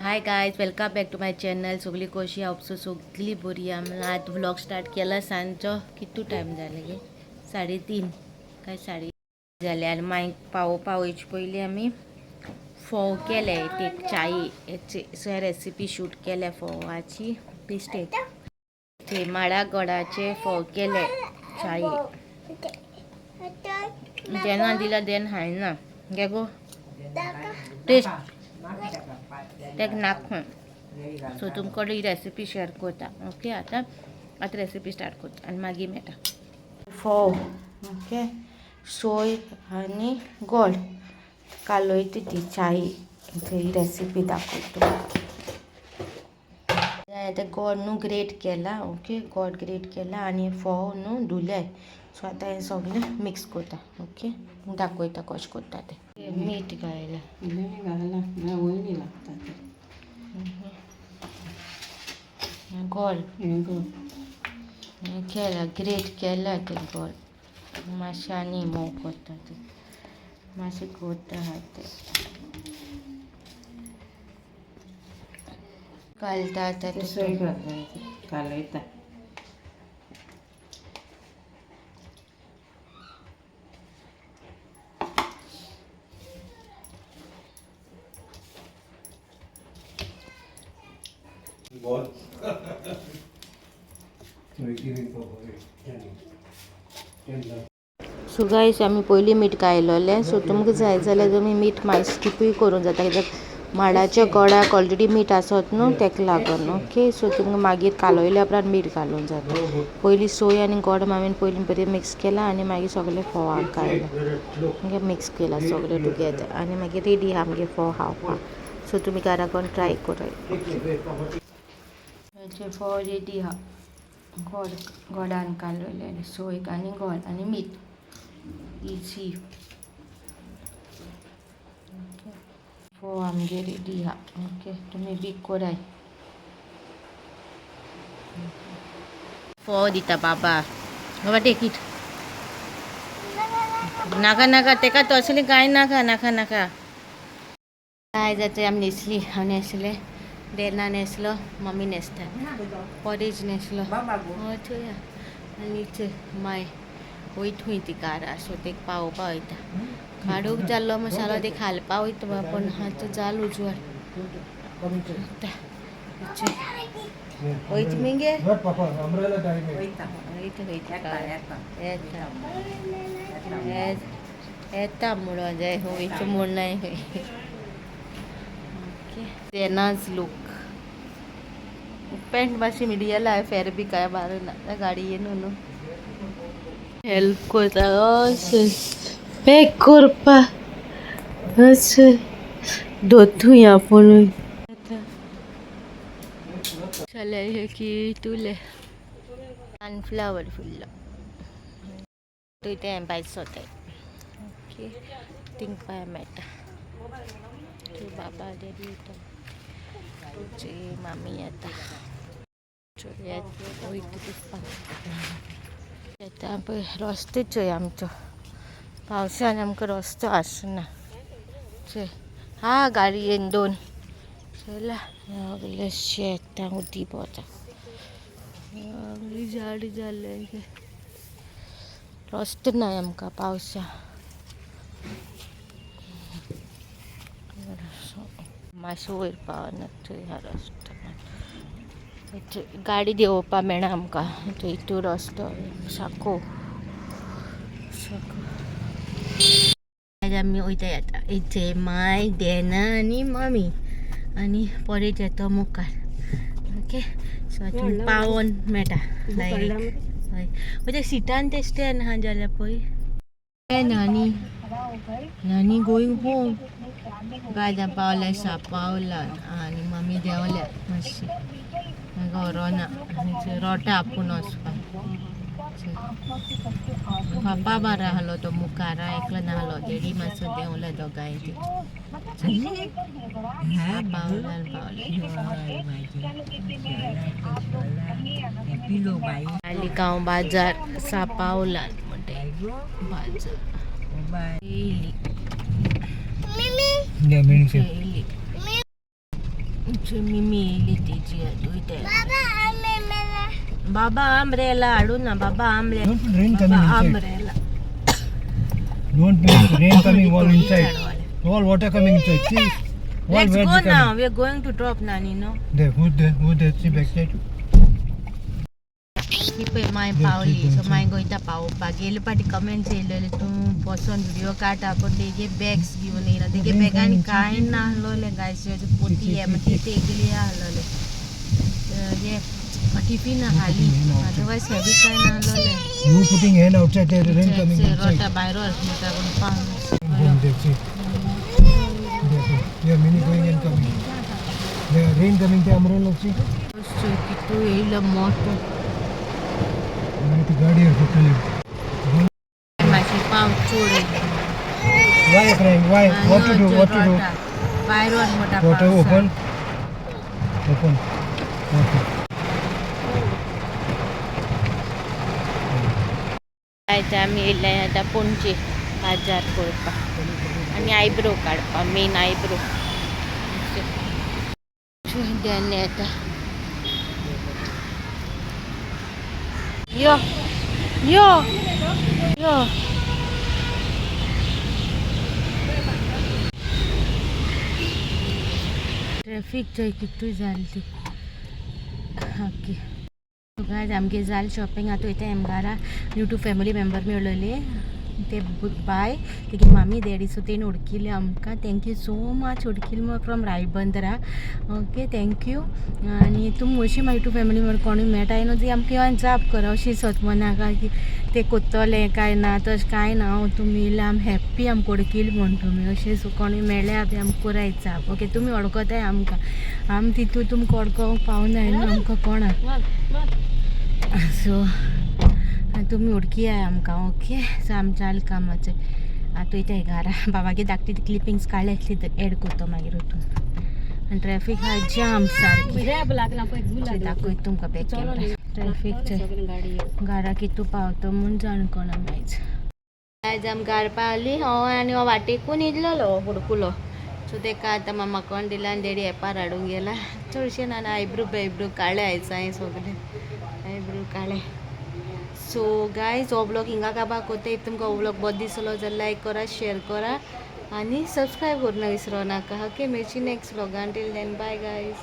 Hi guys, welcome back to my channel. सगळी कशी हांव सगळी बरी. आमी आज व्लॉग स्टार्ट केला सांजचो. कितू टायम जाले गे? 3:30 काय साडे जाले. आनी मागीर पावोवपा वयचे पयलीं आमी फोव केले, ते चाई हेची रेसिपी शूट केल्या फोवाची. बेश्टे ते माडा गोडाचे फोव केले चाई. जेन्ना दिला then हायना गे गो टेस्ट तेका नाक. सो तुमकां ही रेसिपी शेअर करता. ओके, आतां आतां रेसिपी स्टार्ट करता आनी मागीर मेळटा. फोव, ओके, सोय आनी गोड कालयता ती चाई. ही रेसिपी दाखयता तुमकां. आतां गोड न्हू ग्रेट केला. ओके, गोड ग्रेट केला आनी फोव न्हू धुले. सो आतां हें सगळें मिक्स करता. ओके, दाखयता कशें करता तें. मीठ घायलां. घालना, वयनी लागता. गोड हें गोड. हें केला, ग्रेट केला तें गोड. मातशें आनी मोव करता तें, मातशें करता आहा तें. घालता आतां. ते सोय घालता, कालयता. What? So guys, आमी पयलीं मीठ घायलोलें. सो तुमकां जाय जाल्यार तुमी मीठ मागीर स्किपूय करूंक जाता, कित्याक माडाच्या गोडाक ऑलरेडी मीठ आसत न्हू, तेका लागून. ओके, सो तुमकां मागीर कालयल्या उपरांत मीठ घालूंक जाता. पयलीं सोय आनी गोड मामीन पयलीं बरें मिक्स केलां आनी मागीर सगळें फोवाक घायलां. मागीर मिक्स केलां सगळें टुगेदर आनी मागीर रेडी आहा आमगे फोव खावपाक. सो तुमी घरा करून ट्राय कराय. हेचे फोव रेडी आहा. गोड गोडान कालयलें आनी सोय आनी गोड आनी मीठ. इजी. ओके, फोव आमगे रेडी आहा. ओके, तुमी बी कराय. फोव दिता बाबा. बाबा, टेक it. नाका नाका, तेका तसलें कांय नाका नाका नाका. काय जाता, आमी न्हेसली. हांव न्हेसलें, डेना न्हेसलो, मम्मी न्हेसता, पॉरेज न्हेसलो. हय, चोया. आनी चोय, माय वयता खूंय ती कारा. सो तेका पावोवपा वयता. काडूंक जाल्लो मसालो ते घालपा वयता, पूण आतां जालो उजवाड. वयता मगे. वयता. वयता वयता. येता. येता येता म्हणून जाय, वयचो म्हूण नाय. ओके, तेनाच लूक. पॅन्ट मातशी मिडियल आहे, फेर बी काय मारू ना गाडयेन न्हू. हेल्प करता अशें पॅक करपा. अशें दोतूय आपुणूय चले की तुले सनफ्लावर फुल्ल थंय तें भायर सोताय. ओके, थिंग पाय मेळटा. थंय बाबा डॅडी येता, तुजी मामी येता. चोय, वयता दिसता येता. पळय रस्तो चोय आमचो. पावसान आमकां रस्तो आसना. चोय हा, गाडयेन दोन चला. सगळे शेतां उदीक वता, सगळी झाड जाले. रस्तो ना आमकां पावसा. मातसो वयर पावना. थंय हा रस्तो, गाडी देंवोवपा मेळना आमकां. थंय तूं रस्तो साको साको. आमी वयता आतां. इथे माय, डेना आनी मामी आनी परत येता मुखार. ओके, सो आतां पावोन मेळटा डायरेक्ट. हय, म्हणजे सिटान ते स्टँड आहा जाल्यार पळय. नानी नानी गोईंग होम. गायज, पावल्या सापावला आनी मम्मी देंवल्या मातशी. व्हरोना, रोटा आपूण वचपाक. पापा बारा आहलो, तो मुखार एकलो नाहलो. डेडी मातसो देंवले. दोगांय ती पावल्यान पावले. गांव बाजार सापावलान म्हणटे बाजार येयली. येयली. मिमी येयली तेजी वयता. बाबा आमब्रेला हाडूं ना बाबा umbrella. Don't put rain coming बाबा inside. Umbrella. Don't put rain coming all inside. All water coming inside. See, all Let's wet go coming. now. We are going to drop Nani, no? There, who's there? Who's there? See backside. ही पळय माय पावली. So मागीर वयता पावोवपाक. गेले फाटी comments येयलेले तूं बसोन video काडटा पूण तेगे बॅग्स घेवन येयला. तेगे बॅगान कांय नासलोलें गायस. पोती ती तेगेली आहलोले, हे टिफिन हाली, अदरवायज हेवी कांय नासलोलें. You putting hand outside there, rain coming inside. रोटा भायर वच म्हणटा कोण पावस. Boom, there, see. There, see. There, many going and coming. There, rain coming, the umbrella, see. कितू येयलो मोठो. You need to guard your hotel. मातशें पावस चड येयलो. Why crying? Why? What to do? What to do? भायर वच म्हणटा. Water open. Open. Okay. आयज आमी येयले आतां पणजे बाजार करपाक आनी आयब्रो काडपाक, मेन आयब्रो येता. यो यो यो. ट्रॅफिक थंय कितूय जाली ती. ओके गायज, आमगे जालें शॉपिंग. आतां वयता एमगारा. यूट्यूब फॅमिली मेंबर मेळ्ळले ते, बाय तेगे मामी डॅडी. सो तेणी उडकिले आमकां. Thank you so much उडकील from रायबंदरा. Okay, thank you. आनी तुमी अशी म्हाका यूट्यूब फॅमिली मेंबर कोणूय मेळटा न्हू ती आमकां येवन जाप करा. अशी सतमनाका की ते कोत्तले काय ना, तशें कांय ना. हांव तुमी येयले, आम हॅप्पी, आमकां उडकील म्हण तुमी अशें. सो कोणूय मेळ्ळ्यार बी आमकां कराय जाप. ओके, तुमी वळखताय आमकां, आमी तितू तुमकां वळखोंक पावनाय न्हू आमकां कोणाक. सो तुमी उडकीयाय आमकां. ओके, सो आमचें जालें कामाचें. आतां वयताय घरा. बाबागे धाकटी क्लिपिंग्स काडल्या, इतली एड करतो मागीर वचून. आनी ट्रॅफीक आहा जाम सारकी. दाखयता तुमकां बॅक कॅमेरा. ट्रॅफीक घरा कितू पावतो म्हूण जाण कोणा आयज. आयज आमी घरा पावली. हांव आनी हो वाटेकून येयल्लो बुडकुलो. सो तेका आतां मामा कोण दिला आनी डेडी एपार हाडूंक गेला. चडशें ना, आयब्रो बेब्रो काडले आयज हांवें, सगळे आयब्रो काडले. सो गायज, हो ब्लॉग हिंगा काबार कोत्ता. If तुमकां हो ब्लॉग बरो दिसलो जाल्यार लायक करा, शेअर करा आनी सबस्क्रायब करूं विसरो नाका. ओके, मेळची next ब्लॉगान. Till then, bye guys.